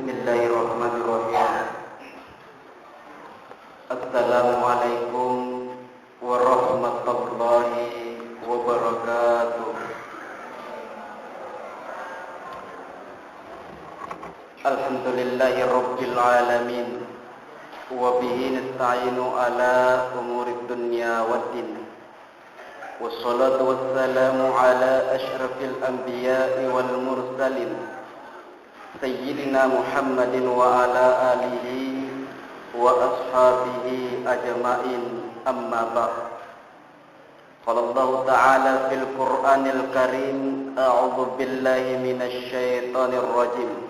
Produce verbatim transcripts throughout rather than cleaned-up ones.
Bismillahirrahmanirrahim. Assalamualaikum warahmatullahi wabarakatuh. Alhamdulillahi rabbil alamin. Wa bihi nasta'inu ala umuri dunya waddin. Wassalatu wassalamu ala asyrafil anbiya'i wal mursalin, Sayyidina Muhammadin wa ala alihi wa ashabihi ajma'in, amma ba'd. Qala Allahu ta'ala fil Qur'anil Karim, a'udzu billahi minasy syaithanir rajim.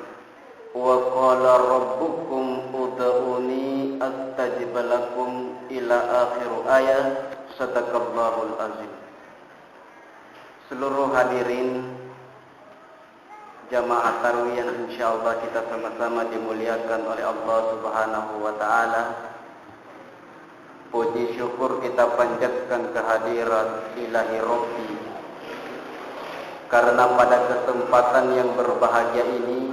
Wa qala rabbukum ud'uni astajib lakum ila akhir ayat. Sadaqallahul azim. Seluruh hadirin jamaah tarawih yang insyaallah kita sama-sama dimuliakan oleh Allah Subhanahu wa Ta'ala. Puji syukur kita panjatkan kehadirat Ilahi Rabbi, karena pada kesempatan yang berbahagia ini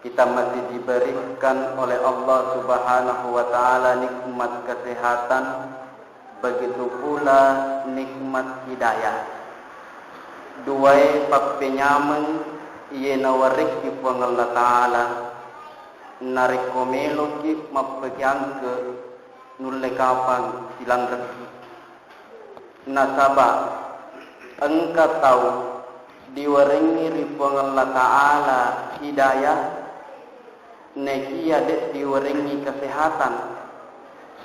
kita masih diberikan oleh Allah Subhanahu wa Ta'ala nikmat kesehatan, begitu pula nikmat hidayah. Duae pappenyameng iye nawarekki Puang Allah Ta'ala, narekko meloki mappekiangke nulle kapang silanrekki. Nasaba engka tau diwarengngi ri Puang Allah Ta'ala hidayah, nekia de diwarengngi kesehatan,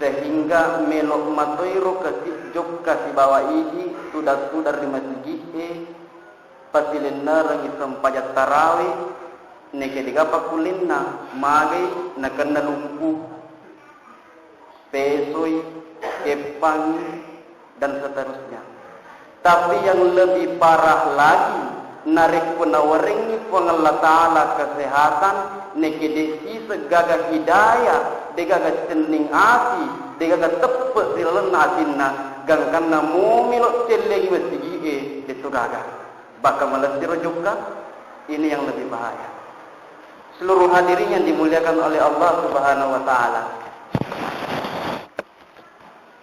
sehingga melo matoiro kasi jokka sibawa idi tudang-tudang ri masigi'e, pasilennerengngi sempajang tarawih, neke dega pakkulinna, magai nakenna lumpuh, pesoi, keppangi, dan seterusnya. Tapi yang lebih parah lagi, narekko nawarengngi Puang Allah Ta'ala kesehatan, neke de siseng gaga hidayah, de gaga cenning ati, de gaga teppe ri lalenna atinna, gangkanna momelo cellengi masigi'e, de to gaga. Bahkan malessiro jokka, ini yang lebih bahaya. Seluruh hadirin yang dimuliakan oleh Allah Subhanahu wa Ta'ala,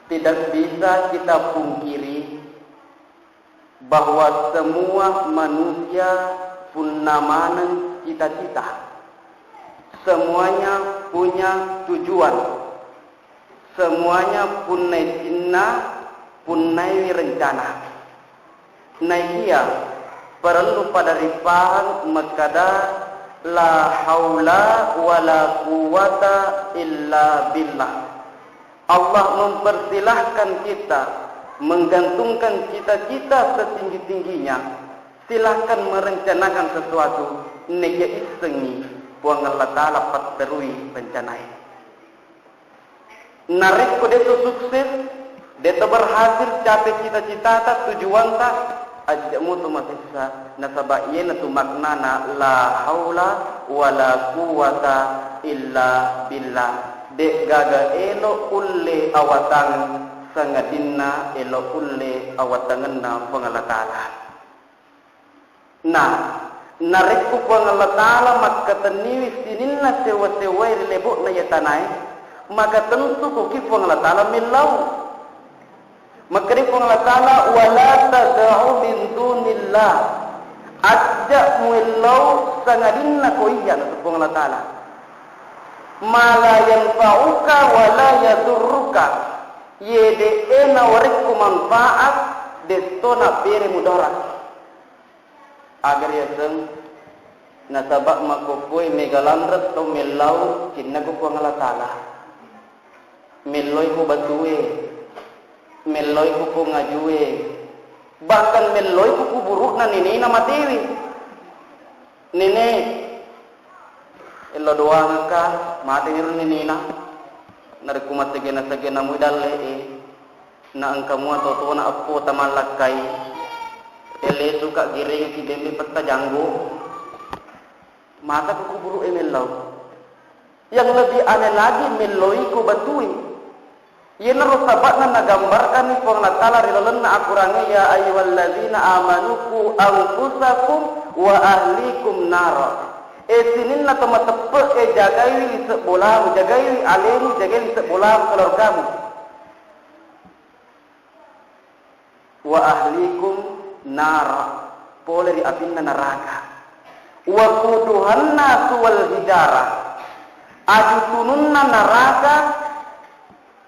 tidak bisa kita pungkiri bahwa semua manusia punna maneng cita-cita. Semuanya punya tujuan. Semuanya punnai cinna, punnaiwi rencana. Naikia parellu pada ripahang makkada, la haula wala quwwata illa billah. Allah mempersilahkan kita menggantungkan cita-cita setinggi-tingginya. Silahkan merencanakan sesuatu, neja issengi Puang Allah Ta'ala patterui rencanae. Narekko deto sukses, deto berhasil capai cita-citata, tujuanta, aja mutu masessa, nasaba iyanatu maknana la haula wala quwwata illa billah. De gaga elo ulle awatang sangadinna elo ulle awatangenna Puang Allah Ta'ala. Nah, narekko Puang Allah Ta'ala makkatenniwi sininna sewwa-sewwae ri lebo'na iya tanae, maka tentu koki Puang Allah Ta'ala mellau. Makkeda Puang Allah Ta'ala, "Wala tad'u min dunillah." Ajja muellau sangadinna ko iya, kata Puang Allah Ta'ala. "Ma la yanfa'uka wa la yadurruka." Ye de'e nawarekko manfaat, detto nabbere mudarat. Aga riaseng, nasaba makkokkoe mega lanreng tau mellau, cinna ko Puang Allah Ta'ala. Melloi ko batue, melloi ko pongajue, bahkan melloi ko kuburu'na nenena matewe. Nene, ello doangekka, mateni ro nenena. Narekko massegena-segena mui dalle'e, na engka mua totona eppo tamallakkai, tellesuka gerengeki bembe petta janggo. Mata ko kuburu'e mellau. Yang lebih aneh lagi, melloi ko batui. Iyanaro saba'na nagambarkanni Puang Allah Ta'ala ri lalenna Akorangnge, "Ya ayyuhalladzina amanu qu anfusakum wa ahlikum nara." E sininna to mateppe e, jagaiwi lise' bolamu, jagaiwi alemu, jagai lise' bolamu, keluargamu. Wa ahlikum nara, pole ri apinna naraka. Wa quduhan nasu wal hijarah, aju tununna naraka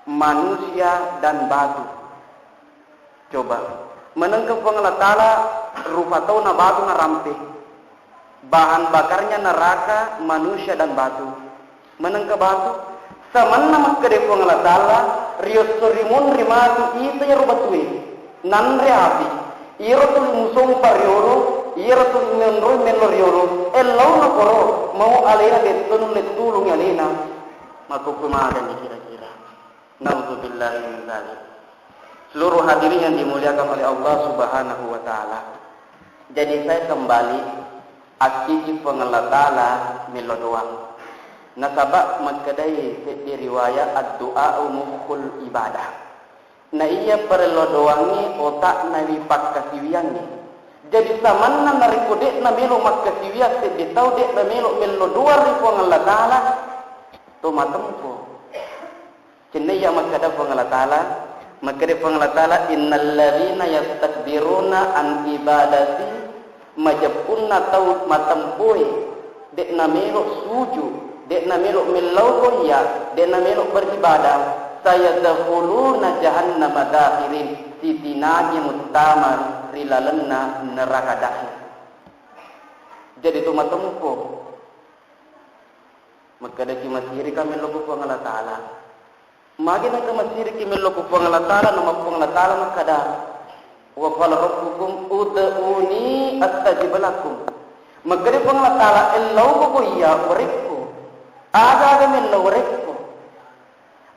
manusia dan batu. Coba, menengka Puang Allah Ta'ala rupa tau na batu narampe. Bahan bakarnya neraka, manusia, dan batu. Menengka batu. Samanna makkeda Puang Allah Ta'ala, riosso rimunri matu ita iyaro batue. Nanre api. Iyaro tuli musompa riolo, iyaro tuli menroi mello riolo. Ellauna koro, mau alena detto nulle tulungi alena. Makkukku magani kira-kira. Nauzubillahi min dzalik. Seluruh hadirin yang dimuliakan oleh Allah Subhanahu wa Ta'ala. Jadi, saya kembali, akkiki Puang Allah Ta'ala mello doang. Nasaba makkedai seddi riwayat, addu'a mukhul ibadah. Na iya parello doangngi otakna wi pakkasiwiangngi. Jadi, samanna narekko de'na melo makkasiwiang seddi tau, de'na melo mello doang ri Puang Allah Ta'ala, to matempo. Cennai iya makkeda Puang Allah Ta'ala, makkeda Puang Allah Ta'ala, "Innalladzina yastakbiruna an ibadati," majeppunna tau matempoe, de'na melo suju, de'na melo mellau ko iya, de'na melo beribadah, "sayadkhuluna jahannama dakhirin," sitinagi muttama ri lalenna neraka dakhir. Jadi tu matempo. Makkedaki, "Masirika mello ku Puang Allah Ta'ala." Magi nengka masiriki mello ku Puang Allah Ta'ala, nama Puang Allah Ta'ala makkeda, "Wa qala rabbukum ud'uni astajib lakum." Makkeda Puang Allah Ta'ala, "Ellau ko iya warekko. Aga-aga mello warekko."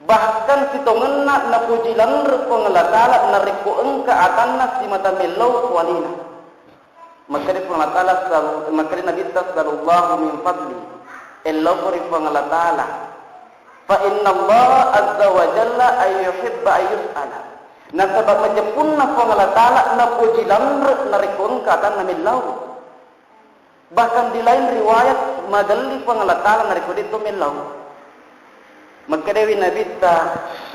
Bahkan sitongenna napuji lanre Puang Allah Ta'ala narekko engka atanna simata mellau ku alena. Makkeda Puang Allah Ta'ala, sal-, makkeda Nabitta, "Sallallahu min fadli." Ellau ko ri Puang Allah Ta'ala. Fa inna Allah azza wa jalla ay yuhibba ay yus'ala. Nasaba majeppunna Puang Allah Ta'ala napuji lanre narekko engka atanna mellau. Bahkan di lain riwayat, magelli Puang Allah Ta'ala narekko de'to mellau. Makkedawi Nabitta,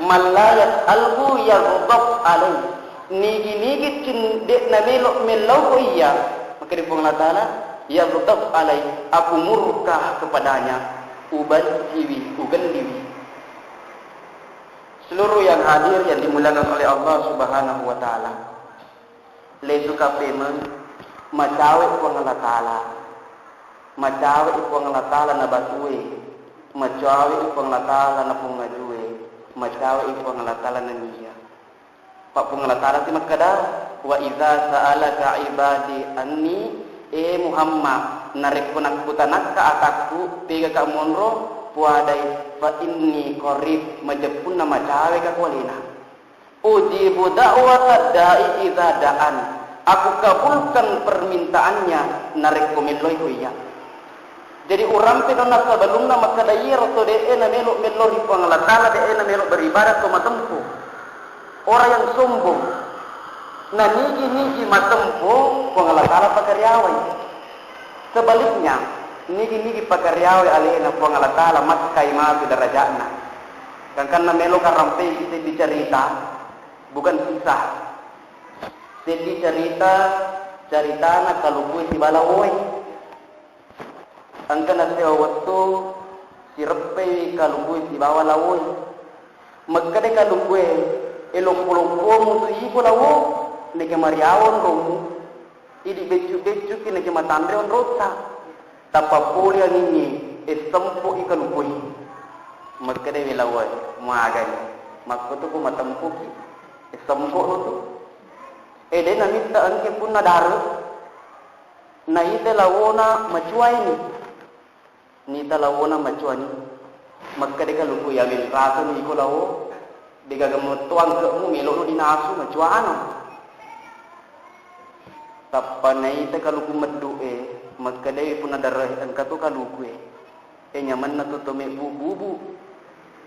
"Man la yas'alhu yaghdab alaih." Nigi-nigi cin-, de'na melo mellau ko iya, makkeda Puang Allah Ta'ala, "Yaghdab alaih, aku murka kepadanya, ubenciwi, ugelliwi." Seluruh yang hadir yang dimuliakan oleh Allah Subhanahu wa Ta'ala. Lesuka pemeng, macawe Puang Allah Ta'ala. Macawe Puang Allah Ta'ala na batue. Macawe Puang Allah Ta'ala na pungajue. Macawe Puang Allah Ta'ala na nia. Pa Puang Allah Ta'ala si makkeda, "Wa idza sa'alaka ibadi anni," e Muhammad, narekko nakkutanakka atakku, tegaka monro, puadai, "fa inni qarib," majeppunna macawe ka kualena. "Ujibu da'watad da'i idza da'an." Aku kabulkan permintaannya narekko melloi ko iya. Jadi, urampe donna sebelumna makkeda iyaro to de'e na melo mello ri Puang Allah Ta'ala, de'e na melo beribadah to matempo. Orang yang sombong. Na nigi-nigi matempo, Puang Allah Ta'ala pakariawai. Sebaliknya, nigi-nigi pakariawai alena Puang Allah Ta'ala makkai matu darajatna. Gangkanna melo karampei seddi carita, bukan kisah. Seddi carita, caritana kalukue sibawa lawoe. Engka nasewa wettu sireppei kalukue sibawa lawoe. Makkeda kalukue, "E loppo-loppomu tu iko lawo, neke mariawa onromu. Idi beccu-beccuki neke matanre onrotta. Tappa pole angingnge, e sempo'i kalukue." Makkedai lawoe, "Muagani, makkutu ku matempoki, e sempo'nu tu." E de' namitta engke punna dare, naita lawona macuaini. Nita lawona macuani. Makkeda kalukue, "Iya menrasani iko lawo, degaga metto angke'mu melo'no dinasu macuana." Tappa naita kaluku meddu'e, makkedai punna dare, "Engka to kalukue, e nyamenna tu to mebbu-bubu.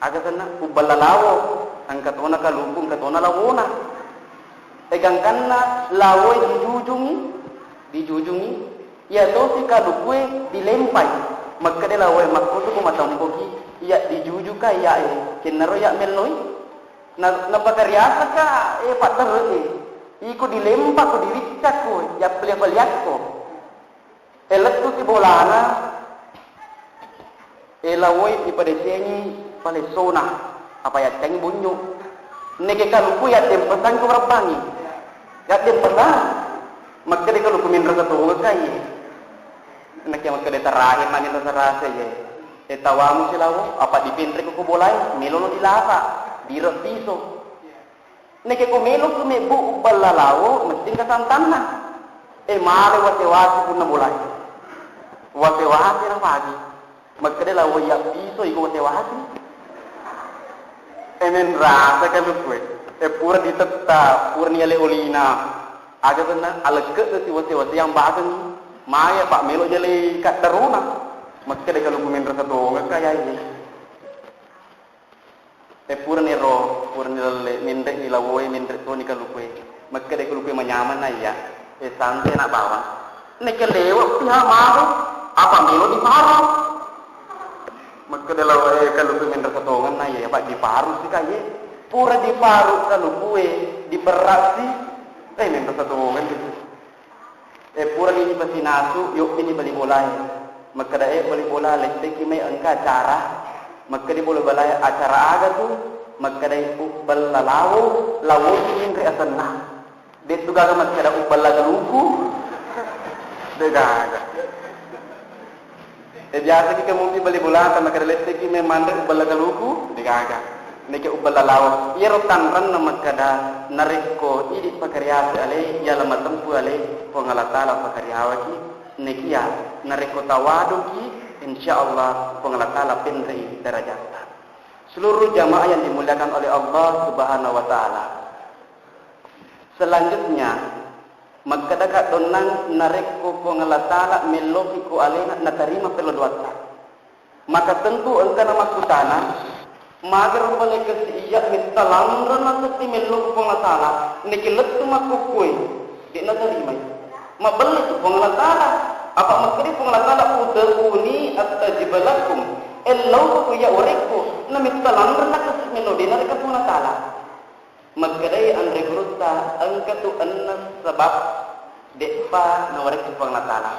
Aga senna ubballa lawo, engka tona kaluku, engka tona lawona." E gangkanna lawoe dijujungi, dijujungi, Iya tosi kalukue dilempai. Makkeda lawoe, makkotu ko matempoki, iya dijujuka iya e, kennaro iya melloi. Na-, napakariasaka e padderre e. Iko dilempako, diriccakko, yappali-paliakko. E lettuki bolana, e lawoi ipadecengi palessona, apa yaccangi bunyu. Neke kaluku yaddempesang ko rabbangi. Yaddempesang. Makkeda kaluku menrasa tongeng kai. Neke makkeda terakhir mani rasa-rasa ye. E tawamu silawo, apa dipenreko ko bolai, melono dilasa, diro piso. Neke ko melo sumebbu ubballa lawo, mesti engka santanna. E male wase-wase punna bolai. Wase-wase na pagi. Makkeda lawo iya piso iko wase-wase. E menrasa kalukue. E pura ditetta, pura niale olina. Aga tenna alekke tu wase-wase yang bagengi. Maya pak melo jale kaddarona. Makkeda kaluku menrasa tongeng kayai. E purani ro, purani lalle, menre ni lawoe, menre toni kalukue. Makkeda kalukue manyameng na iya, e santai na bawang. Neke lewo piha maro, apa melo diparo. Makkeda lawoe kalukue menre satongeng na iya, apa diparo si kaye. Pura diparo kalukue, diperasi. E menre satongeng gitu. E purani dipasinasu, yobbini bali bolae. Makkeda, e, bali bola, letteki mai engka acara. Makkeda bali bolae, acara aga tu? Makkeda, ubballa lawo, lawo tu inre asenna. De tu gaga makkeda ubballa galuku. De gaga. E biasa ki kamupi bali bolata, makkeda letteki mai manre ubballa galuku, de gaga. Neke ubballa lawo. Iyaro tanranna makkeda narekko idi pakariase ale, yala matempu ale, Puang Allah Taala pakariawaki, nekia narekko tawaduki, insya Allah Puang Allah Taala penrei darajatta. Seluruh jamaah yang dimuliakan oleh Allah Subhanahu wa Taala. Selanjutnya, makkedaka donnang narekko Puang Allah Taala melloki ko alena natarima perlo doatta. Maka tentu engkana makkutana, magero pale kasi iya metta lanrena setti melloki Puang Allah Taala, neke lettu makkukkue, de natarimai. Mabelle tu Puang Allah Taala, apa makkeda Puang Allah Taala, "Ud'uni astajib lakum." Ellau ku iya orekku, na metta lanrena kasi mello de nareka Puang Allah Taala. Makkedai anre gurutta, engka tu enneng sebab de'pa nawarekki Puang Allah Taala.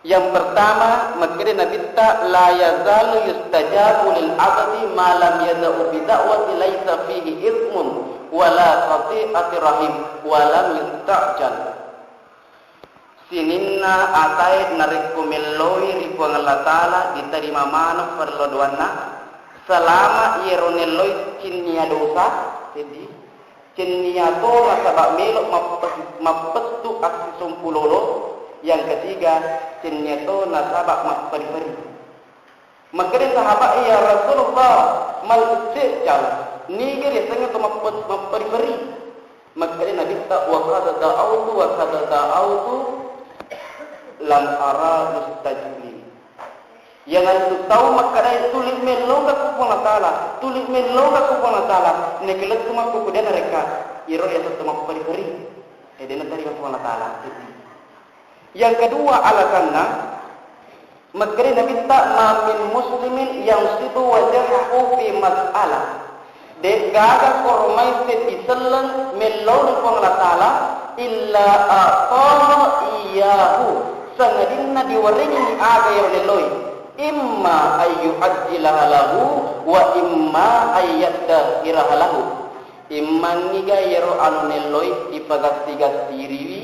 Yang pertama, makkeda Nabitta, "La yazalu yustajabu lil abdi ma lam yad'u bi da'wati laisa fihi ithmun wa la qati'ati rahim wa lam yusta'jal." Sininna atae narekko melloi ri Puang Allah Taala, ditarima maneng parello doanna, selama iyero nelloi cinnia dosa seddi, cinnia to nasaba melo mappes-, mappettu assisompulolo, yang ketiga, cinnia to nasaba mapperi-peri. Makkeda sahabat, "Ya Rasulullah, mal isti'jal? Niga riasengnge to mappe-, mapperi-peri?" Makkeda Nabitta, "Wa qad da'autu, wa qad da'autu, lam ara yustajib li." Yang antu tau makkeda, "Tuli melloga ku Puang Allah Taala, tuli melloga ku Puang Allah Taala, neke lettu makkuku de narekka iro riaseng to mapperi-peri." E, de natarima Puang Allah Taala. Yang kedua alasanna, makkeda Nabitta, "Ma min muslimin yansibu wajhahu fi mas'alah." De'gaga koromai seddi selleng mellau ri Puang Allah Taala, "illa a'tahu iyyahu." Sangadinna diwerengi aga iyaro nelloi. "Imma ayyu'ajjilaha lahu wa imma ayyaddahiraha lahu." Immangngiga iyaro anu nelloi ipagatti-gattiriwi,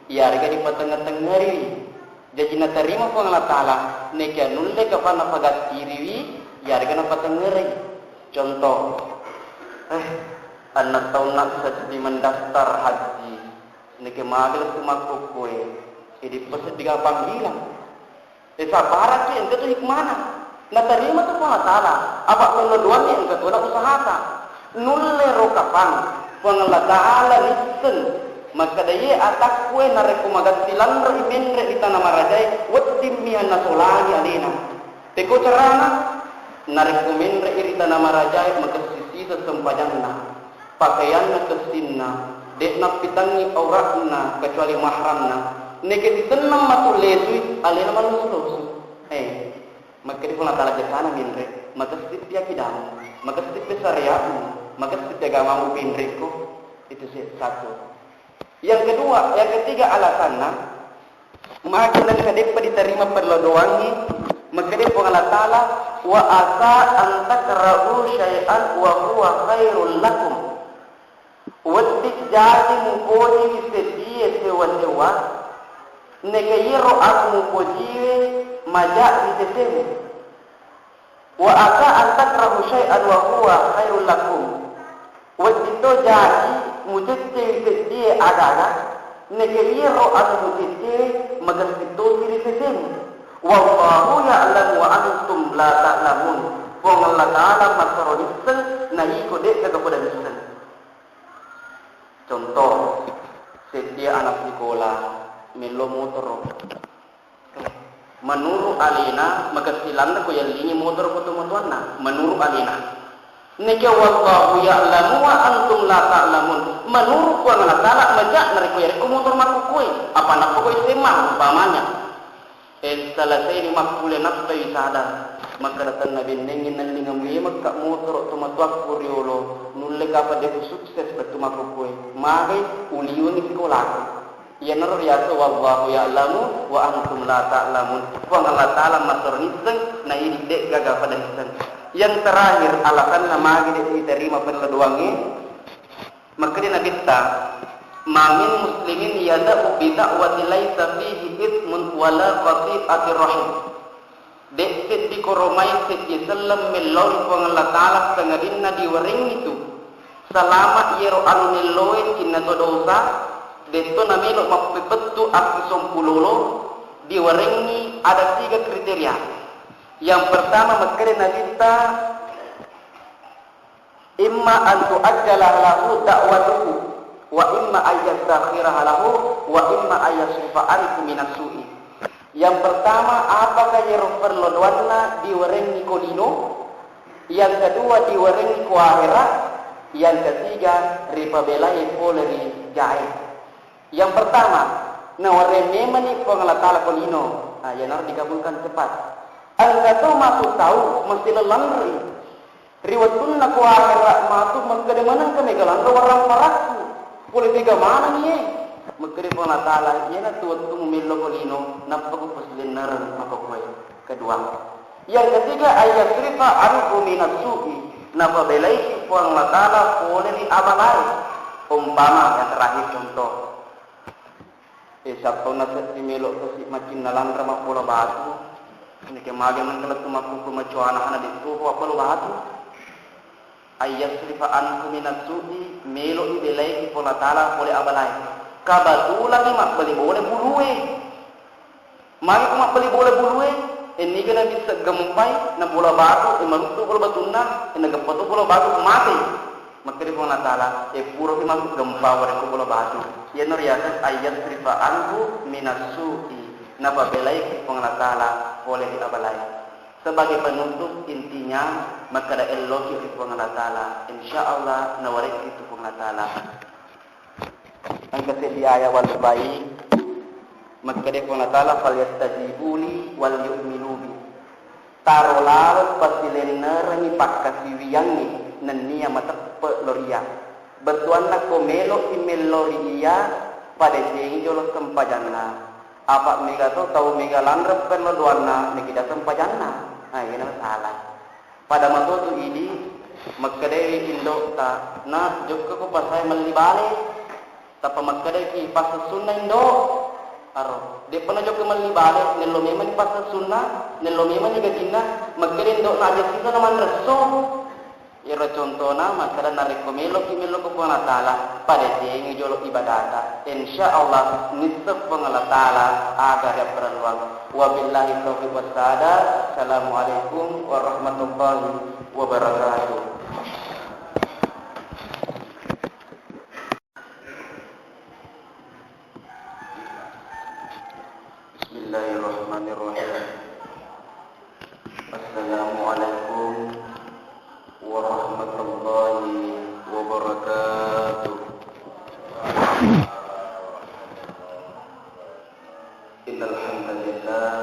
iyarega dipatengnga-tengngeriwi. Jaji natarima Puang Allah Taala, nekia nulle kapang napagattiriwi, iyarega napatengngerei. Contoh, eh, anna taunna sejadi mendaftar haji, neke magi lettu makkukkue, idi peseddi ga panggilan. Eh, sabbaraki, engka tu hikmana. Natarima tu Puang Allah Taala, apa mello doanni engka tona usahata. Nulle ro kapang Puang Allah Taala nisseng makkeda, ye atakkue narekko magatti lanroi menre ri tana marajae, wedding miha nasolangi alena. Pekko carana? Narekko menre ri tana marajae, makessisiseng sempajanna, pakaianna kessinna, de nappitangngi auratna kecuali mahramna, Neke sitennang matu lesui, alena mallosu-losu. Eh, makkeda Puang Allah Taala, jasana minre, makessippi akidamu, makessippi syariatmu, makessippi agamamu pinrekko. Itu sih satu. Yang kedua, yang ketiga alasanna, magi nengka deppa diterima perlodoangngi, makkeda Puang Allah Taala, "Wa asa an takrahu syai'an wa huwa khairul lakum." Wedding jaji mupojiwi seddie sewa-sewa, neke iyaro anu mupojiwe maja ri sesemu. Wa asa an takrahu syai'an wa huwa khairul lakum. Wedding to jaji muceccewi seddie aga-aga, neke iyaro anu muceccewe magessing tosi ri sesemu. Wallahu ya'lamu wa antum la ta'lamun. Puang Allah Taala massaro nisseng, na iko de'gaga pada nisseng. Contoh, seddie anak sikola mello motoro. Menurut alena, makessing lanre ko yellingi motoro ko tomatoanna. Menurut alena. Neke wallahu ya'lamu wa antum la ta'lamun. Menurut Puang Allah Taala, maja narekko yarekko motoro makkukue. Apa nappa ko S M A umpamanya. Eh, selesai ni makkuliah nappai sadar. Makkeda tenna bennengngi nellingemu, iya mekka motoro tomatoakku riolo, nulle kapa de sukses bettu makkukue. Magai uliwengi sikolaku. Iyanaro riaseng wallahu ya'lamu wa antum la ta'lamun. Puang Allah Taala massaro nisseng, na idi de'gaga pada nisseng. Yang terakhir, alasanna magi de diterima perlodoangnge, makkeda Nabitta, "Ma min muslimin yada'u bi da'wati laisa fihi itsmun wala qati'ati rahim." De seddi koromai seddi selleng mellau ri Puang Allah Taala sangadinna diwerengngi tu salama iyaro anu nelloe sininna to dosa, detto namelo mappepettu akkisompu lolo, diwerengngi ada tiga kriteria. Yang pertama, makkeda Nabitta, "Imma an tu'ajjala lahu da'watuhu, wa imma an yastakhiraha lahu, wa imma an yasrifa anhu minas su'i." Yang pertama, apakah iyaro perlodoanna diwerengngi ko lino? Yang kedua, diwerengngi ko ahera. Yang ketiga, ripabelai pole ri jae. Yang pertama, nawereng memani Puang Allah Taala ko lino. Ah, iyanaro dikabulkan cepat. Engka to matu tau mesti lelanri. Ri wettunna ko ahera matu, makkeda manengka mega lanro warang parakku, pole mega maneng iye. Makkeda Puang Allah Taala, iyanatu wettumu mello ko lino, nappa ku pasilennereng makkokkoe. Kedua. Yang ketiga, ayyasrifa anhu minas su'i, napabelaiki Puang Allah Taala pole ri abalae. Umpama, yang terakhir contoh. Eh, sappauna seddi melo kasi macinna lanra mabbola batu. Neke magi nengka lettu makkukku macoana ana de tuo mabbola batu. Ayyasrifa anhu minas su'i, melo ibelaiki Puang Allah Taala pole abalae. Kabatulani mabbali bola bulue. Magi ko mabbali bola bulue, enniga nabissa gempai na bola batu, e maruttu bola batunna, e nageppa to bola batu, mate. Makkeda Puang Allah Taala, e, puraki matu gempa warekko bola batu. Iyana riaseng ayyasrifa anhu minas su'i, napabelaiki Puang Allah Taala pole ri abalae. Sebagai penutup, intinya makkeda elloki ri Puang Allah Taala, insya Allah nawarekki tu Puang Allah Taala. Engka seddi ayat wallupai, makkeda Puang Allah Taala, "Falyastajibu li wal yu'minu bi." Taro laleng pasilennerengngi pakkasiwiyangnge nennia mateppe' lo ri iyya. Bettuanna ko melo'i mello ri iyya, padecengi jolo sempajanna. Apa mega to tau mega lanre perlodoanna, mekida sempajanna. Nah, iyana masalah. Pada matotu idi, makkedai indo'ta, "Na, jokka ko pasae melli bale." Tappa makkedaki, "Passessunna, Indo'." Aro, de'pa najokka melli bale, nello memani passessunna, nello memani gajinna, makkeda indo'na, "Aja sisa na manresso." Iyaro contona, makkeda narekko meloki mello ko Puang Allah Taala, padecengi jolo ibadata. Insya Allah, nisseng Puang Allah Taala aga riapparelluang. Wabillahi taufiq wassadad. Assalamualaikum warahmatullahi wabarakatuh. Bismillahirrahmanirrahim. Assalamualaikum warahmatullahi wabarakatuh. إن الحمد لله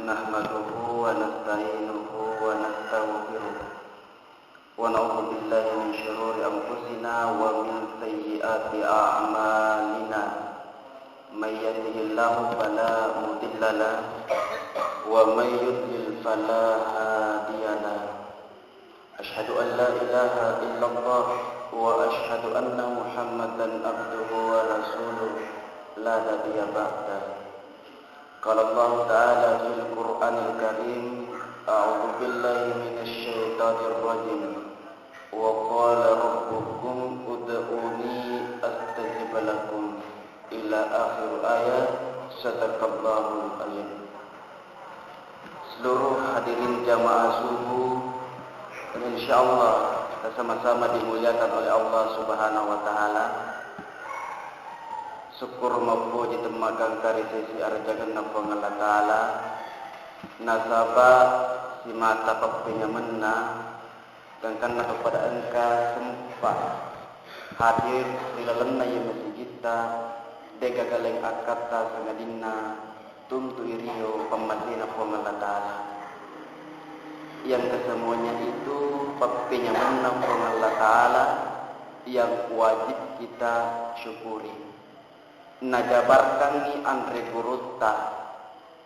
نحمده ونستعينه ونستغفره ونعوذ بالله من شرور أنفسنا ومن سيئات أعمالنا. من يهده الله فلا مضل له ومن يضلل فلا هادي له. أشهد أن لا إله إلا الله وأشهد أن محمدا عبده ورسوله لا نبي بعده. قال الله تعالى في القرآن الكريم: أعوذ بالله من الشيطان الرجيم. وقال ربكم ادعوني أستجب لكم. Ila akhir ayat. Sadaqallahul azim. Seluruh hadirin jamaah subuh, insyaallah kita sama-sama dimuliakan oleh Allah Subhanahu wa Ta'ala. Syukur mappoji temmakangka ri sesi arajangenna Puang Allah Ta'ala, nasaba simata pappenyamenna, gangkanna to pada engka sempa hadir ri lalenna iye masigitta, de'gaga laing akkatta sangadinna tuntui rio pammasena Puang Allah Ta'ala. Yang kesemuanya itu pappenyamenna Puang Allah Ta'ala yang wajib kita syukuri. Najabarkangngi anre gurutta,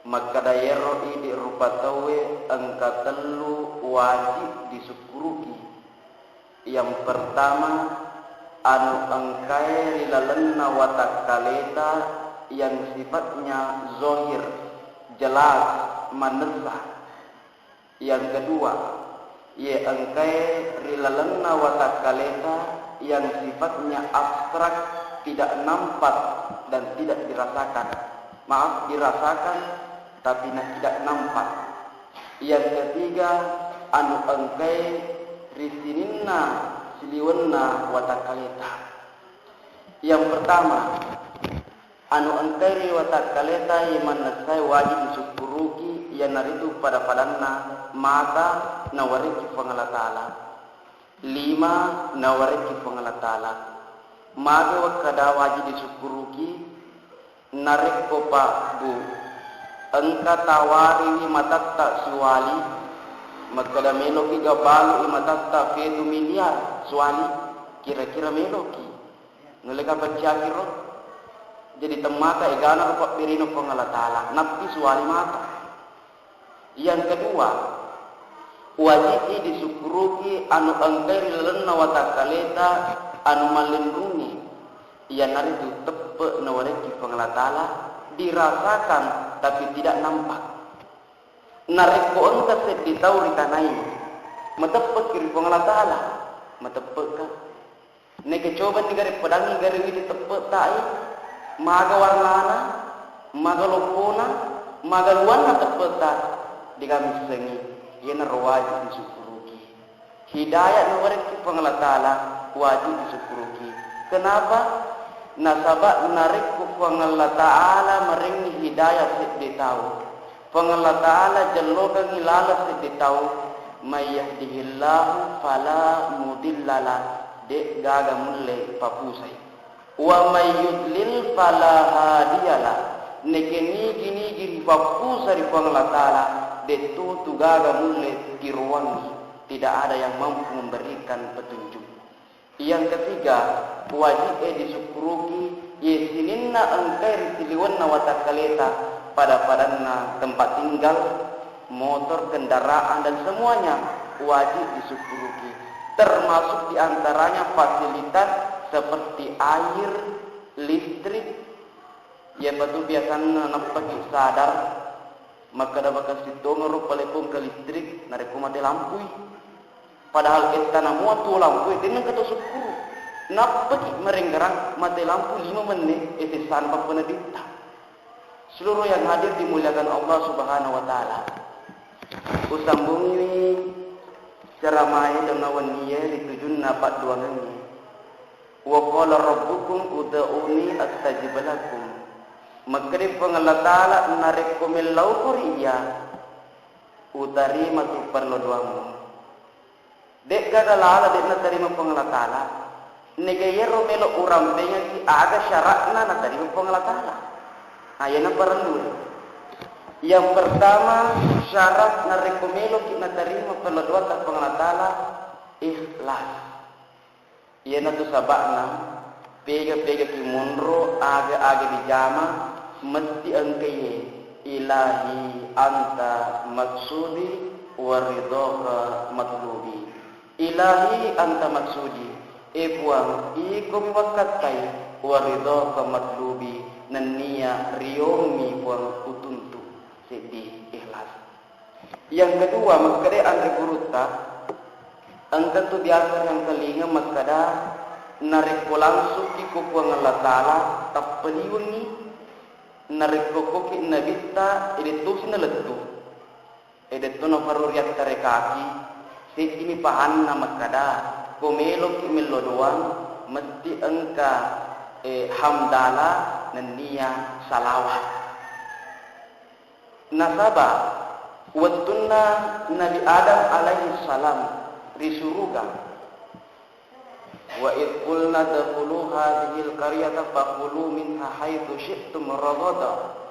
makkeda iyaro idi rupa tauwe engka tellu wajib disukkuruki. Yang pertama, anu engkae ri lalenna watakkaleta yang sifatnya zahir, jelas, manessa. Yang kedua, iye engkae ri lalenna watakkaleta yang sifatnya abstrak, tidak nampak dan tidak dirasakan. Maaf, dirasakan tapi na-, tidak nampak. Yang ketiga, anu engkae ri sininna siliwenna watakkaleta. Yang pertama, anu engkae ri watakkaleta iye mannessae wajib disukkuruki, iyanaritu pada-padanna mata nawarekki Puang Allah Ta'ala. Lima nawarekki Puang Allah Ta'ala. Mage wakkeda wajib disukkuruki, narekko Pak Bu engka tawariwi matatta siwali, makkeda meloki gabalu i matatta pitu miliar siwali, kira-kira meloki? Nulle kapacciakiro? Jadi temmaka egana ro pabbirino Puang Allah Ta'ala, nappi suwali mata. Yang kedua, wajib i disukkuruki anu engkai ri lalenna watakkaleta anu mallinrungngi, iyanaritu teppe nawarekki Puang Allah Ta'ala, dirasakan tapi tidak nampak. Narekko engka seddi tau ri tanai, mateppeki ri Puang Allah Ta'ala, mateppeka. Neke cobanni gare pedangngi gare widi teppe'ta e, maga warnana, maga loppona, maga luanna teppe'ta, dega missengngi, iyanaro wajib disukkuruki. Hidayah nawarekki Puang Allah Ta'ala wajib disukkuruki. Kenapa? Nasaba narekko Puang Allah Ta'ala marengngi hidayah seddi tau, Puang Allah Ta'ala jellokengngi laleng seddi tau, "May yahdihillahu fala mudhillalah," de' gaga mulle papusai. "Wa may yudlil fala hadiyalah," neke nigi-nigi ripappusa ri Puang Allah Ta'ala, de' tu gaga mulle iruwangngi, tidak ada yang mampu memberikan petunjuk. Yang ketiga, wajib e disukkuruki, iye sininna engkai ri siliwenna watakkaleta, pada-padanna tempat tinggal, motor, kendaraan, dan semuanya wajib disukkuruki. Termasuk diantaranya fasilitas seperti air, listrik, iyapa tu biasanna nappaki sadar, makkeda bakasittongeng ro palekong ke listrik, narekko mate lampui. Padahal ettana mua tuo lampu e, dennengka to sukkuru. Nappaki marenggerang mate lampu lima menne, e sessana pappenebitta. Seluruh yang hadir dimuliakan Allah Subhanahu wa Ta'ala. Usambungiwi ceramae donna wennie ri tujunna padduangengnge. Wa qala rabbukum ud'uni astajib lakum. Makkeda Puang Allah Ta'ala, narekko mellauko ri Iyya, utarima tu parlo doammu. De'gaga lala de' natarima Puang Allah Ta'ala, nega iyaro melo urampengaki aga syaratna natarima Puang Allah Ta'ala. Nah, iyana parellu. Yang pertama, syarat narekko meloki natarima perladoatta Puang Allah Ta'ala, ikhlas. Iyanatu saba'na, pega-pegaki monro, aga-aga dijama, mesti engka iye, "Ilahi anta maksudi wa ridhaka matlubi." "Ilahi anta maksudi," e Puang, ikomi wakkattai, "wa ridhaka matlubi," nennia riommi Puang utuntu. Seddi ikhlas. Yang kedua, makkeda anre gurutta, engka tu biasa riangkalinga makkeda, narekko langsukki ko Puang Allah Ta'ala, tappaliwengngi, narekko koki nabitta, idettusi nalettu. Edettu naparru riattarekaki, seddimi pahanna makkeda, ko meloki mello doang, mesti engka, eh, hamdalah nennia salawat. Nasaba wettunna Nabi Adam alaihi salam ri suruga, "Wa idh qulna dkhulu hadzihil qaryata fakulu minha haitsu syi'tum ragada."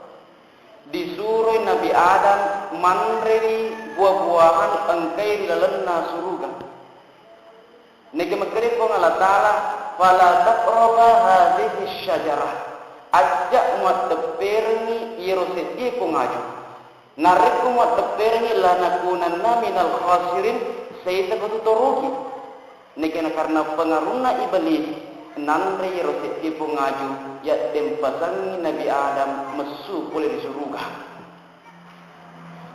Disuroi Nabi Adam manrei buah-buahan engkai ri lalenna suruga. Neke makkeda Puang Allah Ta'ala, "Fala taqraba hadzihi syajarah." Ajja muaddepperengngi iyaro seddie pongaju. Narekko muaddepperengngi, lanakunanna minal khasirin, saisako tu to rugi. Neke nakarena pengaruhna Iblis, nanre iyaro seddie pongaju, yaddempasangngi Nabi Adam messu pole ri suruga.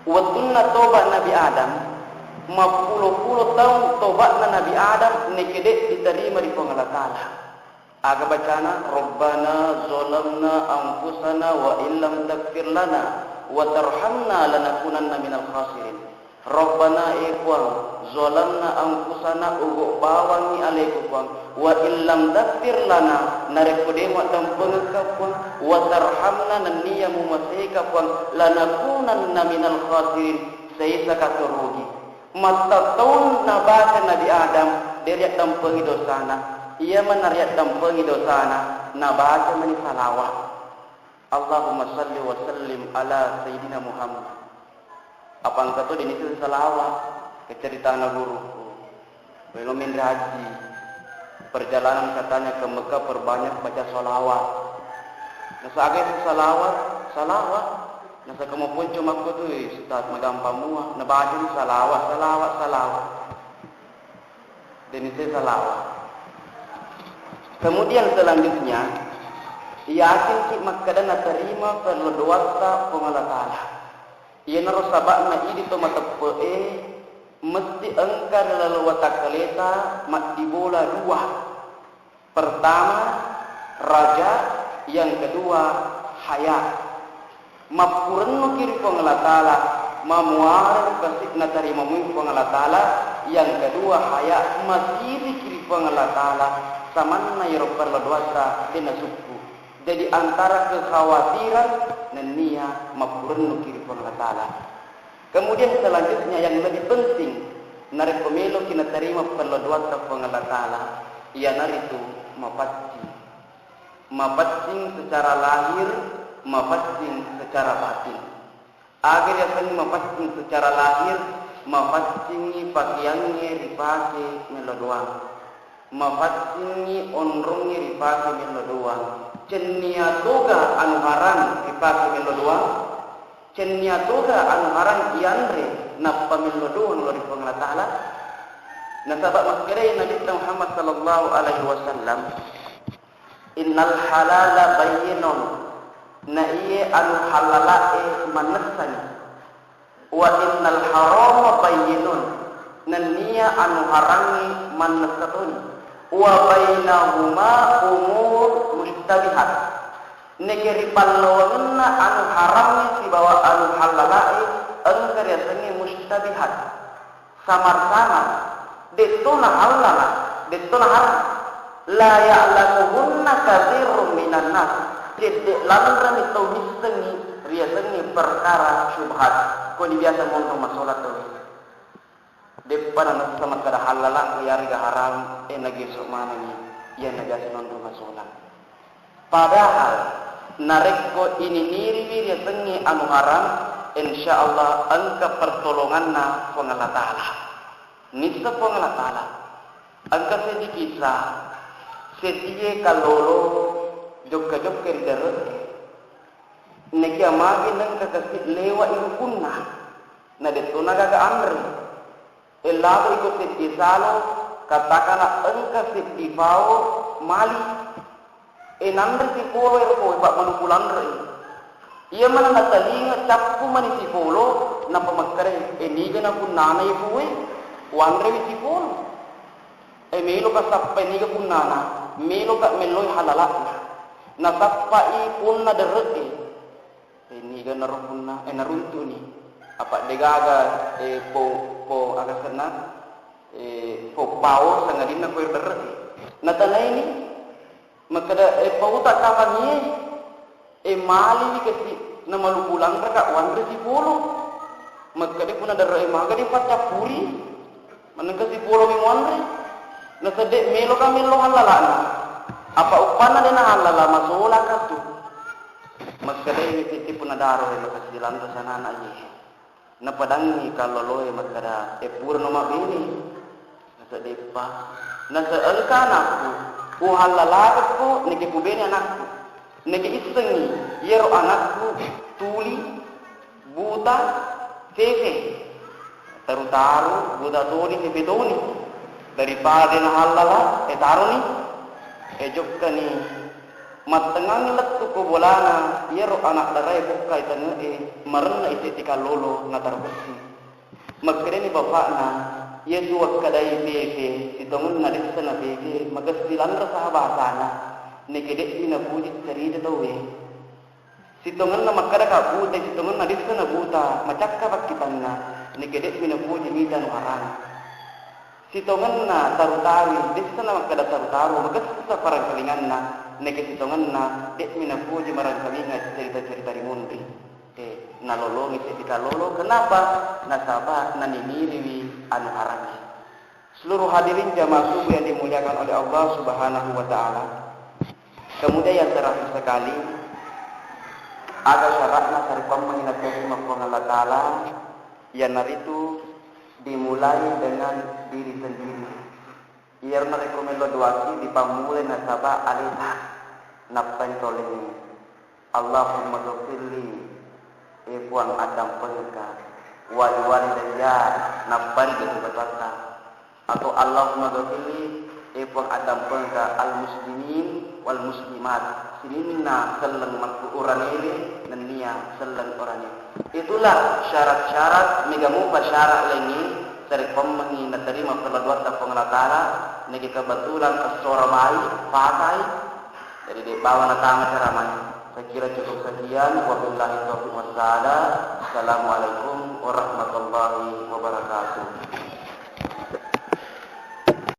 Wettunna toba Nabi Adam, mappulo-pulo taung toba'na Nabi Adam, neke de' diterima ri Puang Allah Ta'ala. Aga bacana, "Rabbana zalamna anfusana wa illam taghfir lana wa tarhamna lanakunanna minal khasirin." Rabbana, e Puang, zalamna anfusana, ugo bawangngi aleku Puang, wa illam taghfir lana, narekko de' muaddampengekka Puang, wa tarhamna, nenniya mumaseka Puang, lanakunanna minal khasirin, saisaka to rugi. Mattattaung nabaca Nabi Adam, de' riaddampengi dosana. Iya manna riaddampengi dosana, nabaca mani salawat. Allahumma salli wa sallim ala Sayyidina Muhammad. Apa engka to de' niseng salawat, ke ceritana guruku. Melo menre haji. Perjalanan katanya ke Mekah perbanyak baca salawat. Nasagai salawat, salawat. Nasaka maponco makko tu, eh, Ustaz, magampang mua. Nabacani salawat, salawat, salawat. De' niseng salawat. Kemudian selanjutnya, yakinki makkeda naterima perladoatta Puang Allah Ta'ala. Iyanaro saba'na idi to mateppe'e mesti engka ri laleng watakkaleta maddibola dua. Pertama, raja, yang kedua, haya. Mappurennuki ri Puang Allah Ta'ala, mamuare ri pasi-, natarimamui Puang Allah Ta'ala, yang kedua, haya, masiriki ri Puang Allah Ta'ala, samanna iyaro perladoatta de' nasukku. Jadi antara kekhawatiran nenniya mappurennuki ri Puang Allah Ta'ala. Kemudian selanjutnya yang lebih penting, narekko meloki natarima perladoatta Puang Allah Ta'ala, iyanaritu mapaccing. Mapaccing secara lahir, mapaccing secara batin. Aga riasengnge mapaccing secara lahir, mapaccingngi pakeangnge ripake mello doang. Mapaccingngi onrongnge ripake mello doang. Cennia toga anu haram ripake mello doang. Cennia toga anu haram ianre nappa mello doang lao ri Puang Allah Ta'ala. Nasaba makkedai Nabitta Muhammad sallallahu alaihi wasallam, "Innal halala bayyinun," na iye anu halalae mannessani. "Wa innal harama bayyinun," nenniya anu harangnge mannessa toni. "Wa bainahuma umur mustabihat," neke ri pallawangenna anu harangnge sibawa anu halalae engka riasengnge mustabihat. Samar-samar, de'to nahallala, de'to naharam. La ya'lamuhunna katsirun minan nas, cedde' lanremi tau missengngi riasengnge perkara syubhat. Koni biasa monro masola tauwe. De'pa nanessa makkeda hallala, iyarega haram, e nageso manengngi, iyana biasa monro masola. Padahal narekko ininiriwi riasengnge anu haram, Insya Allah engka pertolonganna Puang Allah Ta'ala. Nissa Puang Allah Ta'ala. Engka seddi kisah, seddie kallolo jokka-jokka ri dare'e. Nekia magi nengka kasi lewa i rukunna, na detto nagaga anre. E, lalo iko seddi salo, katakana engka seddi pao mali. E, nanre sipolo ero kowe, pa maluku lanre. Iya mana natalinga cappu mani sipolo, nappa makkeda, e, niga na punnana ye puwe, wanrewi sipolo. E, meloka sappai niga punnana, meloka melloi halala'na. Nasappai punna derre'e. E, niga naro punna, e, naruntu'ni. Apa degaga, e, po, po, aga senna, e, po pao sangadinna koe derre'e. Natanaini, makkeda, e, pauta kapangie, e, maliwi kasi namaluku lanreka wanre sipolo. Makkeda punna derre'e maga dipaccappuri. Manengka sipolo mi muanre, nasedde meloka mello hallala'na. Apa uppanna de nahallala, masolaka tu. Makkedai mi sitti punna daro e, makasilanto sanana ye. Napadangi kalloloe makkeda, e, purano mabbene. Nasedde pa. Nase engka anakku, uhallalakekko neke kubene anakku. Neke issengi yero anakku tuli, buta, fefe. Taru-taru, buta toni, fefe toni. Daripada nahallala, e, taroni. E, jokkani mattengngangi lettu ko bolana, iyaro anak darae bokkai tenge'e, marenna i setti kallolo nataro kessi. Makkedani bapakna, iya tu wakkadai fefe, sitongenna dessa na fefe, makessi lanre sahabasana, neke de'mi napuji cerita tauwe. Sitongenna makkedaka buta, sitongenna dessa na buta, macakka pakkitanna, neke de'mi napuji mita nu harang. Sitongenna taru-taru, dessa na makkeda taru-taru, magessa parangkalinganna, neke sitongenna, de'mi napuji marangkalinga cerita-cerita ri munri. Eh, nalolongi seddi kallolo, kenapa? Nasaba naniniriwi anu harangnge. Seluruh hadirin jamaah subuh yang dimuliakan oleh Allah Subhanahu wa Ta'ala. Kemudian yang terakhir sekali, aga syaratna sarekkuammengngi naterima Puang Allah Ta'ala, iyanaritu dimulai dengan diri sendiri. Iyaro narekko melo doaki, dipammulai nasaba aleta, nappai tollingi. Allahumma ghfirli, e Puang, addampengengka, wali walidayya, nappai ri datu-datuatta. Atau Allahumma ghfirli, e Puang, addampengengka, al muslimin wal muslimat, sininna selleng makku uranele nennia selleng orane. Itulah syarat-syarat, mega mupa syarat laingnge sarekkuammengngi naterima perladuatta Puang Allah Ta'ala, neke kebetulan essora mai, patai, jadi de bawa natama ceramah. Saya kira cukup sekian. Wabillahi taufiq wassaada. Assalamualaikum warahmatullahi wabarakatuh.